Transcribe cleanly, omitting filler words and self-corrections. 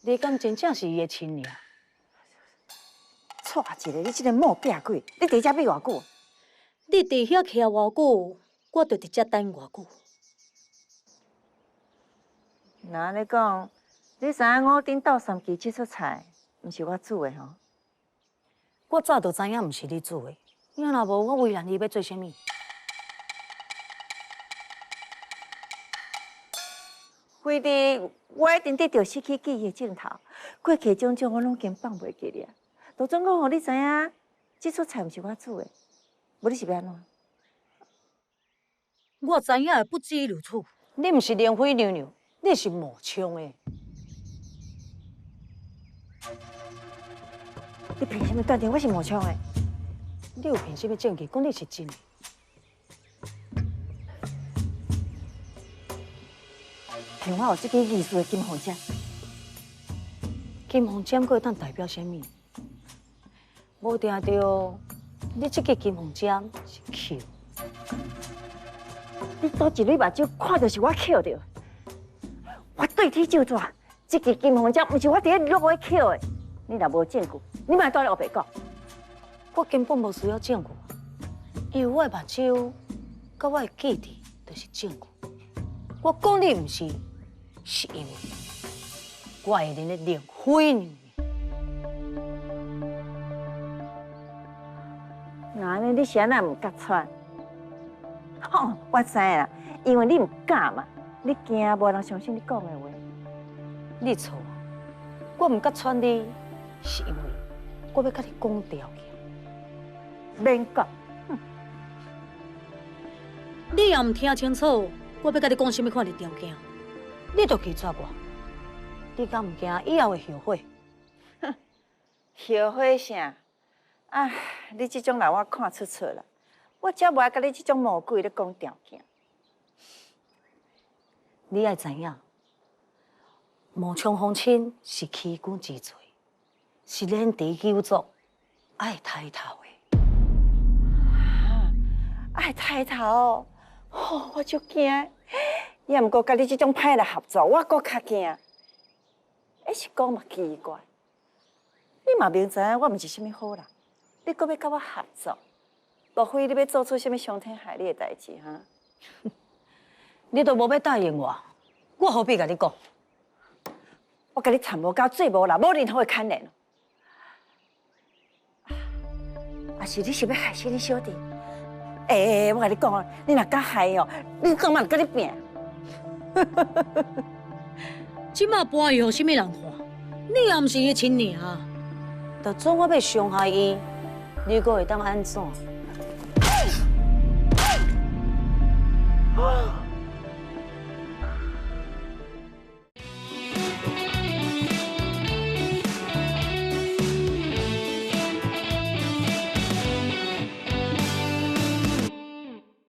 你敢真正是伊的親娘？錯一個，你這個某壁鬼，你佇遮欲偌久？你佇遐徛偌久，我就佇遮等偌久。若按呢講，你知影五鼎鬥三枝這出菜，毋是我煮的吼？我早就知影毋是你煮的，你若無我為難你欲做啥物？非得我一定得著失去記憶的鏡頭，過去種種我攏已經放袂記咧。就總講，予你知影，這出菜毋是我煮的，無你是欲按怎？我知影的不止如此，你毋是靈妃娘娘，你是冒充的。你憑啥物斷定我是冒充的？你有憑啥物證據講你是真的？憑我有這支藝術的金鳳針。金鳳針閣會當代表啥物？無定著你這支金鳳針是抾。你倒一蕊目睭看著是我抾著，我對天咒詛，這支金鳳針毋是我佇咧路尾抾的。你若無證據，你莫蹛咧烏白講。我根本無需要證據，因為我的目睭佮我的記憶就是證據。我講你毋是，是因為我會認得靈妃娘娘。那按呢，你是按怎毋揭穿？吼，我知啦，因為你毋敢嘛，你驚無人相信你講的話。你錯，我毋揭穿你，是因為我欲佮你講條件。免講。你也毋聽清楚，我欲佮你講啥物款的條件，你就拒絕我。你敢毋驚以後會後悔？後悔啥？唉，你這種人我看出出啦，我才無愛佮你這種魔鬼咧講條件。你愛知影，冒充皇親是欺君之罪，是連地糾作愛抬頭的。啊，愛抬頭，吼，我足驚。也毋過佮你這種歹人合作，我閣較驚。欸，是講嘛奇怪，你嘛明知影我毋是啥物好人，你閣欲佮我合作？莫非你欲做出啥物傷天害理的代誌哈？你都無欲答應我，我何必共你講？我共你參無到最無啦，無任何的牽連。啊，是你想欲害死你小弟？欸，我共你講，你若敢害伊哦，你講嘛會佮你拚。這馬搬伊予啥物人看？你也毋是伊的親娘。就算我欲傷害伊，你閣會當按怎？啊！